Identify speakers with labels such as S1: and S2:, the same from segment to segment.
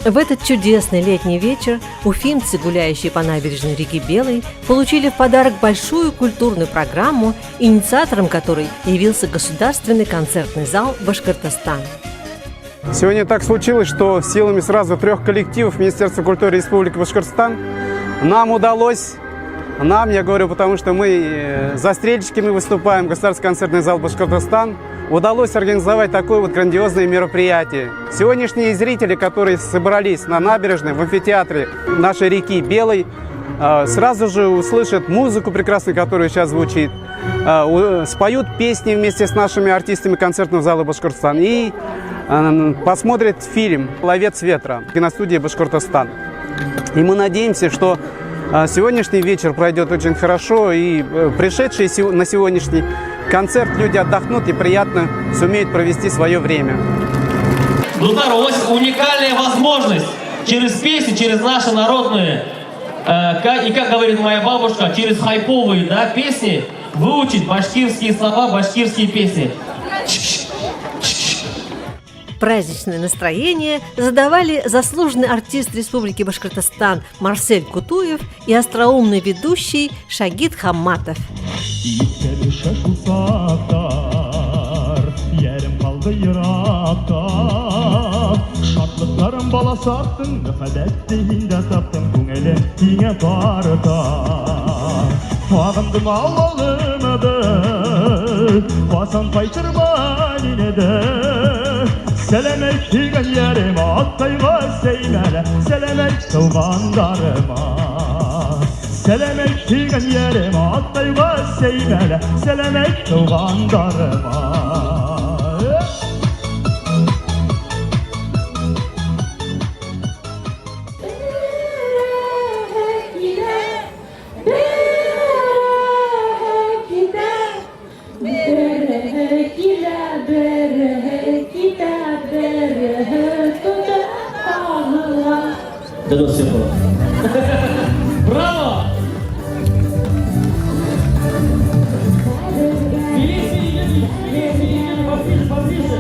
S1: В этот чудесный летний вечер уфимцы, гуляющие по набережной реки Белой, получили в подарок большую культурную программу, инициатором которой явился Государственный концертный зал «Башкортостан».
S2: Сегодня так случилось, что силами сразу трех коллективов Министерства культуры Республики Башкортостан нам удалось, нам, я говорю, потому что мы застрельщиками выступаем, Государственный концертный зал «Башкортостан», удалось организовать такое вот грандиозное мероприятие. Сегодняшние зрители, которые собрались на набережной, в амфитеатре нашей реки Белой, сразу же услышат музыку прекрасную, которая сейчас звучит, споют песни вместе с нашими артистами концертного зала «Башкортостан» и посмотрят фильм «Ловец ветра» киностудии «Башкортостан». И мы надеемся, что сегодняшний вечер пройдет очень хорошо, и пришедшие на сегодняшний концерт люди отдохнут и приятно сумеют провести свое время.
S3: Дуҫтар, у вас уникальная возможность через песни, через наши народные, и, как говорит моя бабушка, через хайповые, да, песни выучить башкирские слова, башкирские песни.
S1: Праздничное настроение задавали заслуженный артист Республики Башкортостан Марсель Кутуев и остроумный ведущий Шагит Хамматов.
S4: Иҫкә төшә шул саҡтар, Йәрем ҡалды йыраҡта. Шатлыҡтарым бала саҡтың, Мөхәббәтте һиндә таптым, Күңелем һиңә тарта. Һағындым ауылымды, Ҡасан ҡайтырмын инде? Сәләм әйт һөйгән йәрем, Атайға, әсәйемә, Сәләм әйт туғандарыма. Сәләм әйт һөйгән йәрем, Атайға, әсәйемә, Сәләм әйт туғандарыма.
S3: Браво! Поближе, поближе.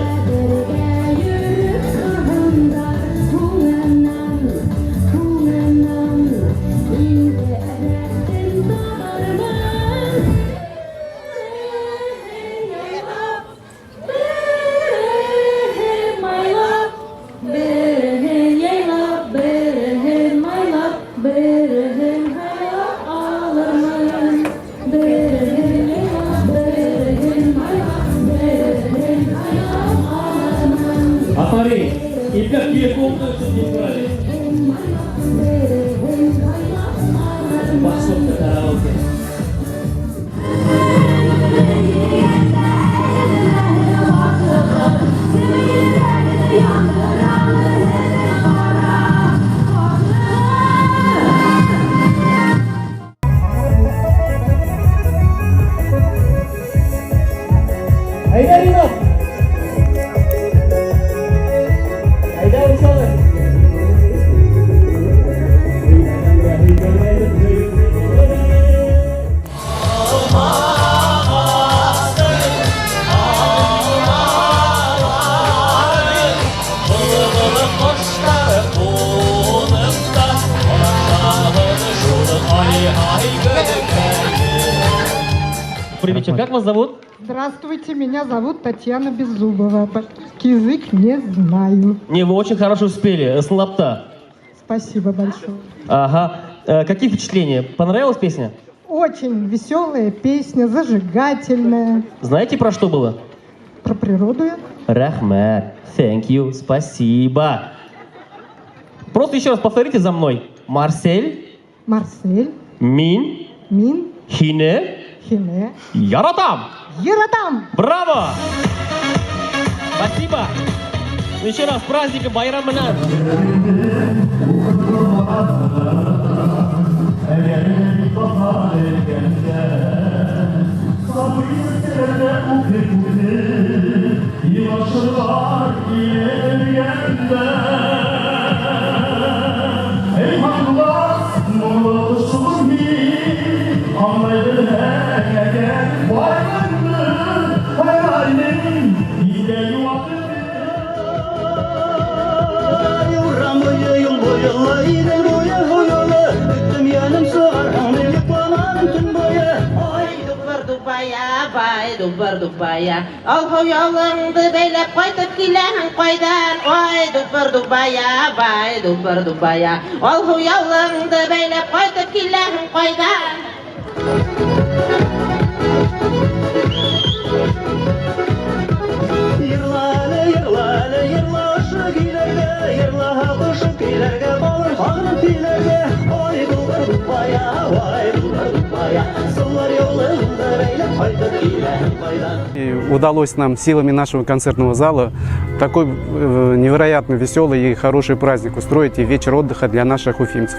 S3: Афарин! И как не брали. Башҡортса караоке. Айда, Ринат! Айда, ученый! Привет, как вас зовут?
S5: Здравствуйте, меня зовут Татьяна Беззубова. Башкирский язык не знаю.
S3: Не, вы очень хорошо спели, с лапта.
S5: Спасибо большое.
S3: Ага. Какие впечатления? Понравилась песня?
S5: Очень веселая песня, зажигательная.
S3: Знаете, про что было?
S5: Про природу.
S3: Рәхмәт, thank you, спасибо. Просто еще раз повторите за мной. Марсель.
S5: Марсель.
S3: Мин.
S5: Мин.
S3: Һине.
S5: Һине.
S3: Яратам.
S5: Яратам.
S3: Браво! Спасибо. Ну, еще раз праздника байрам менән.
S6: Вай, дубыр дубая. Алһыу яулығыңды бәйләп ҡайтып киләһең ҡайҙан? Ай, дубыр дубая, вай, дубыр дубая. Алһыу яулығыңды бәйләп ҡайтып киләһең ҡайҙан?
S4: Йырла әле, йырла әле, йырла ошо көйләргә, йырла ошо көйләргә, балым һағынып һөйләргә. Ай, дубыр дубая, ай, дубыр дубая, сылтар яулығыңды бәйләп ҡайтып киләһең ҡайҙан?
S2: И удалось нам силами нашего концертного зала такой невероятно веселый и хороший праздник устроить и вечер отдыха для наших уфимцев.